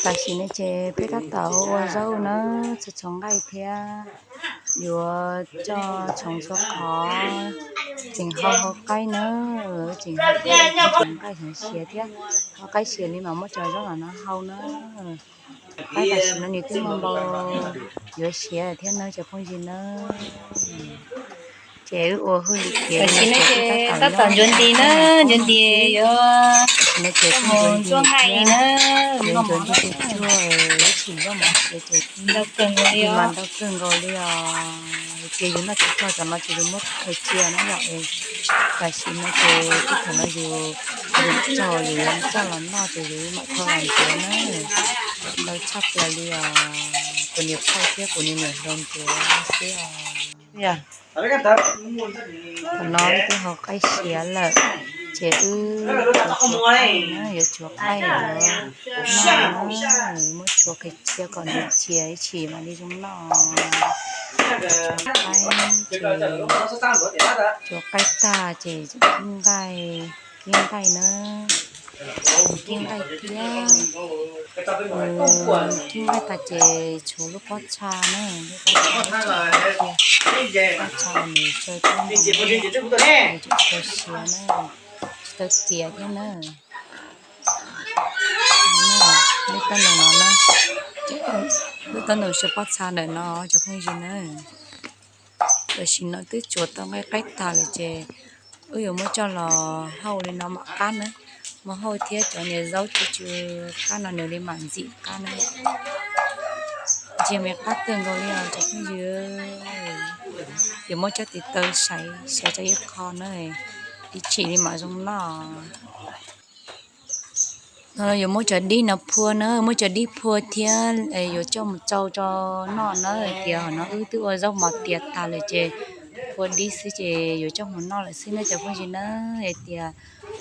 Tam sim no ces peb tab tom ua zaub na, txhua txhua nqaij thiab yuav coj txhoov txhua qhov, tseem hau hau qaib na, tseem hau qaib, tseem nqaij heev siav thiab, hau qaib siav li mas muab cov zaub los no hau na. Qaib tam sim no nws twb muaj npau yuav siav thiab na cov phooj ywg na. Ces wb ua hauj lwm tiav tam sim no ces tab tom ntxuav nti na, ntxuav nti yuav mus ntxuav nqaij na. Yuav ntxuav nti tsuag tsuag, ib txhis zaub mov siav ces ntau kawg nkaus li os. Ces yus noj tsis txog cov no ces yus muab qhwv cia na yom. Tam sim no ces tib thaum no yus, yus txog yus yuav coj los noj ces yus mam thau los ntxuav na. Ntau tshaj plaws li os, kuv niam phauj thiab kuv niam hluas ntxuav xwb os. Thaum no wb twb hau qaib siav lawm, ces wb yuav tsuav qaib, yuav tsuav qaib yuav noj na, muab tsuav qhwv cia kom nws cia ib chim mam li zoo noj. Tsuav qaib, tsuav qaib tag ces nqaij, kib nqaij na, kib nqaij thiab, kib nqaij tas ces tshuav lub pob txha na, lub pob txha cia, pob txha nws tsawg tau ntoo, nws tsis tau siav na, tsis tau tiav thiab na. Lub tab ntoo no na, lub tab ntoo siav pob txha ntawm no cov phooj ywg na. Tam sim no twb tsuav tau nqaij qaib tag lawm ces wb yuav muab coj los hauj li no mam qab na. Muab hauj thiab cov niag zaub tsw tsw qab no nws li mam ntxim qab na. Ntsia me qab kawg nkaus li os cov phooj ywg. Yuav muab coj tiv taw xaiv xaiv tau ib qho na, ib chim li mam zoo noj. No yuav muab cov dib no phua na, muab cov dib phua thiab yuav coj mus tsau tso noj na. Hais tias hom no wb twb ua zaub mov tiav tas lawm ces phua dib xwb ces yuav coj mus noj lawm xwb na cov phooj ywg na. Hais tias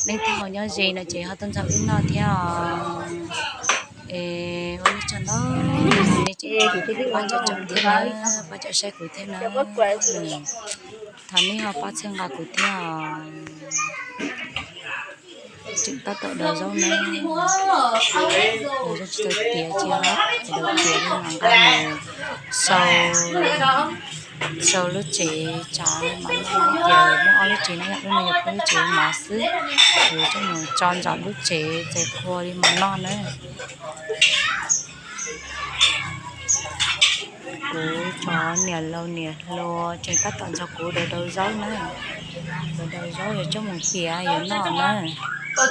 leej twg ho nyob ze no ces ho tuaj nrog wb noj thiab os. Es ua li cas no, nej tseem pab cov tsoom thiab na, pab cov saib kuv thiab na. Thov nej ho pab txhawb nqa kuv thiab os. Tseem tab tom daus zaub na, daus zaub tsis tau tiav cia, daus tiav li mas nqa mus sau, sau lub tsev tsav li mas noj. Tias muaj ob lub tsev no, lub no yog peb lub tsev mov xwb, es coj mus tso ntawm lub tsev txais qhua li mas noj na. Kuv cov niam laus niam hluas tseem tab tom nrog kuv daus daus zaub na, daus daus zaub yuav coj mus tiav yuav noj na. Nws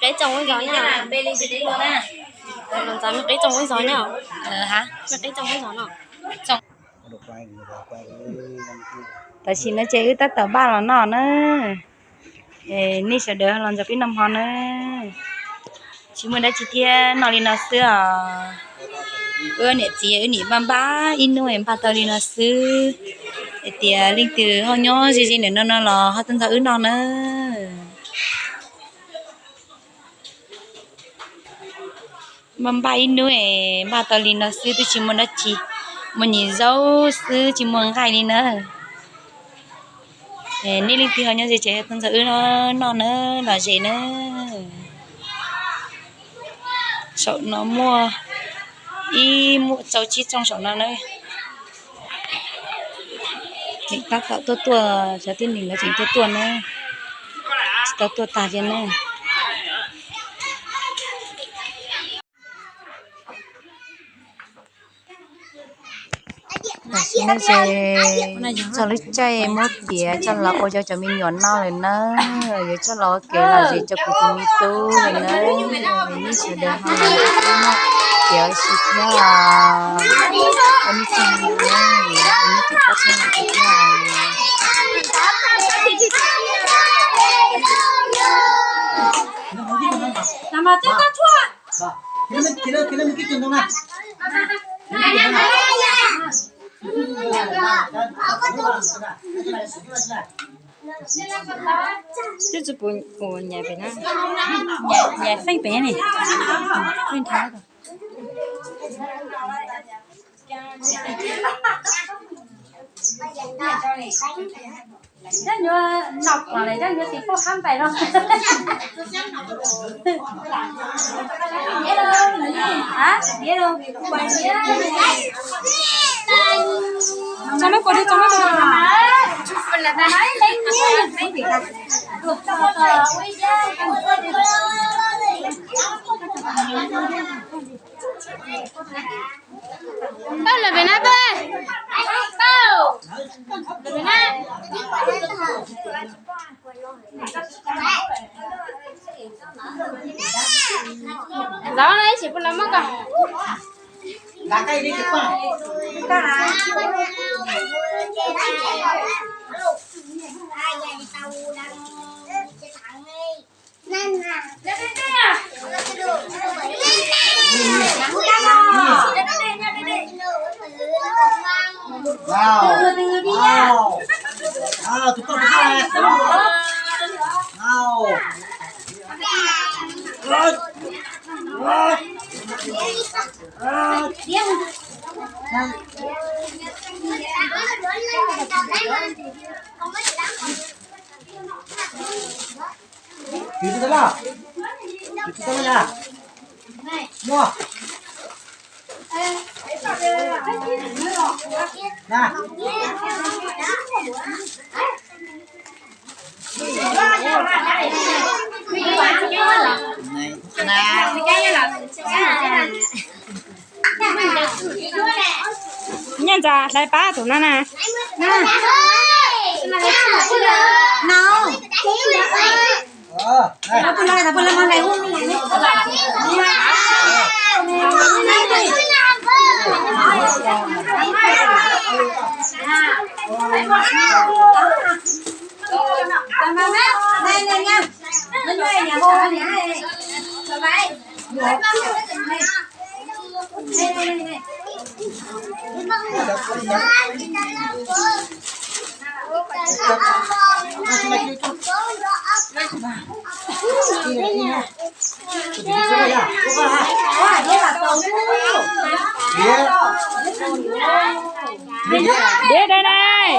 qeb tsoom ua zog nyob, nws qeb tsoom ua zog nyob, nws qeb tsoom ua zog no. Tam sim no ces wb tab tom npaj los noj na. Nej sawv daws los nrog peb noj hmo na. Tsis muaj dab tsi thiab, noj li no xwb os. Wb niam txiv wb nim npaj npaj ib hnub es npaj tau li no xwb. Hais tias leej twg ho nyob ze ze ntawm no no los ho tuaj nrog wb noj na. Npaj npaj ib hnub es npaj tau li no xwb, twb tsis muaj dab tsi, muaj nyuam zaub xwb tsis muaj nqaij li na. Nej leej twg ho nyob ze ces tuaj nrog wb noj na, lom zem na. Saum no muaj ib muaj tsau tsib tsoom saum no na. Tseem tab tom tuaj tuaj, cov tib neeg lawv tseem tuaj tuaj na, tsis tau tuaj tag thiab na. Tam sim no ces txog lub caij muab tiav coj los ua rau cov me nyuam noj lawm na. Yuav coj los ua kev lom zem rau kuv tus me tub lawm na. Nej sawv daws ho los nrog peb noj tiav ua si thiab os. Ua nej tsaug ntau na, nej tseem pab txhawb nqa kuv thiab os. Twb tsis pum uas nyais pem na, nyais feej pem ne, feej nrhav. Cov nyuag noj pom lawm, cov nyuag tim poj qab npaim no. Tso mab kuas di, tso mab kuas. Pauj, lawm pem na Pauj. Pauj, lawm pem na. Zaub no ib tsis pub lawv muab ko. Nyiaj ntxas hlais pab tus no na. Dib dai nai.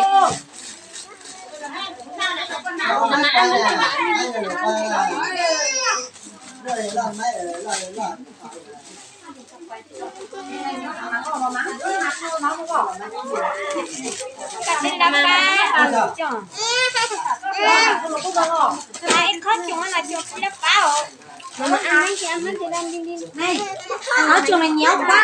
Qhov tsoom no nyiam ua.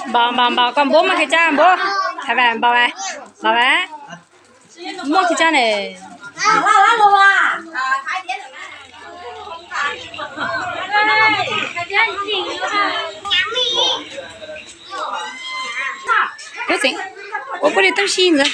Npaum, npaum, npaum, koj npua muaj kev cai npua. Hais npaum, npaum, npaum. Muaj kev cai ne. Kuv tseem ua kuv li tub si ntawd.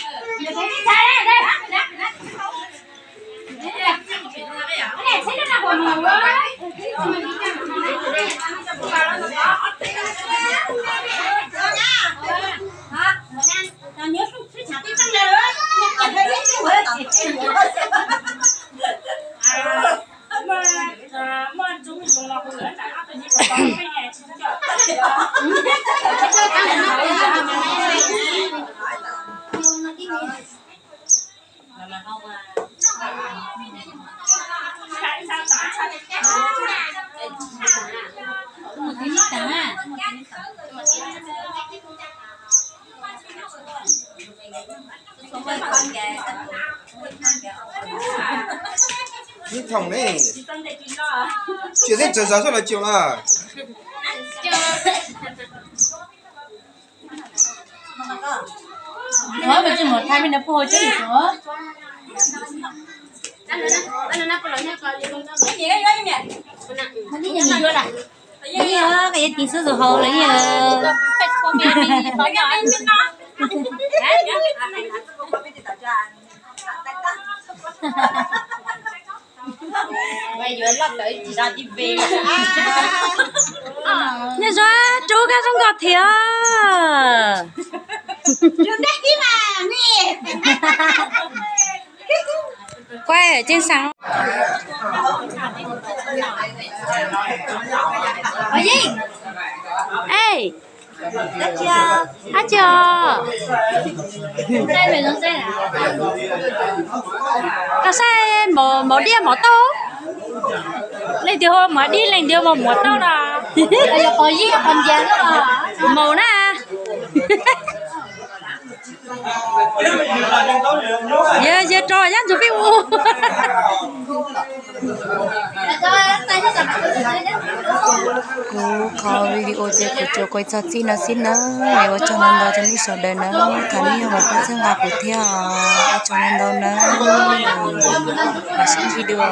Ib thoom ne, tsis teb txawv zov soj los cus lawm. Koj yuav tiv xub tus haus lawm. Nyob zoo Rub, koj zoo nkauj thiab. Kuaj ceeb xaas. Ab tsi os, koj saib mov diaj mov tauj, leej twg hu mov diaj leej twg hu mov tauj no. Maum na. Yog yog rau yab ntxuag peb ua. Kuv kho video ces kuv tsuas kuaj txog txij no xwb nawb. Ua tsaug ntau ntau rau nej sawv daws nawb, thov nej ho mus pab txhawb nqa kuv thiab. Ua tsaug ntau ntau nawb. Mam sib ntsib dua.